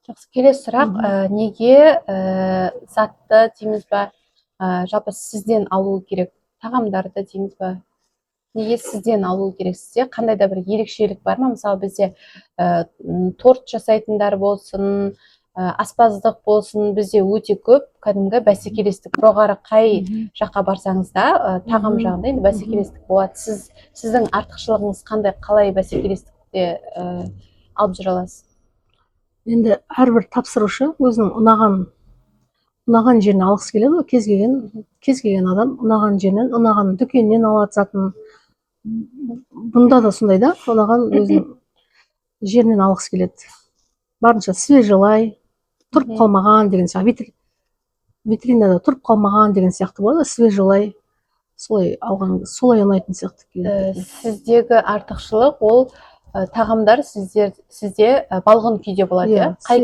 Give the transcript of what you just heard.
Жақсы, келесі сұрақ. Неге затты дейміз ба, жалпы сізден алу керек, тағамдарды дейміз ба, неге сізден алу керек? Сізде қандай да бір ерекшелік бар ма? Мысалы, бізде торт жасайтындар болсын, аспаздық болсын, бізде өте көп кәдімгі бәсекелестік жоғары. Қай жаққа барсаңыз да, тағам жағында енді бәсекелестік болады. Сіздің артықшылығыңыз қандай? Қалай бәсекелестікте алып жүре аласыз? Енді әрбір тапсырушы өзінің ұнаған жерінен алғысы келеді ғой. Кез келген адам ұнаған жерінен, ұнаған дүкеннен алады затын. Бұнда да сондай да, ұнаған өзінің жерінен алғысы келеді, барынша свежий, тұрып қалмаған деген сияқты, витринада тұрып қалмаған деген сияқты болады, свежий, солай алған, солай ұнайтын сияқты клиенттерге. Сіздегі артықшылық ол тағамдар сізде балғын күйде болады, иә? Иә. Қай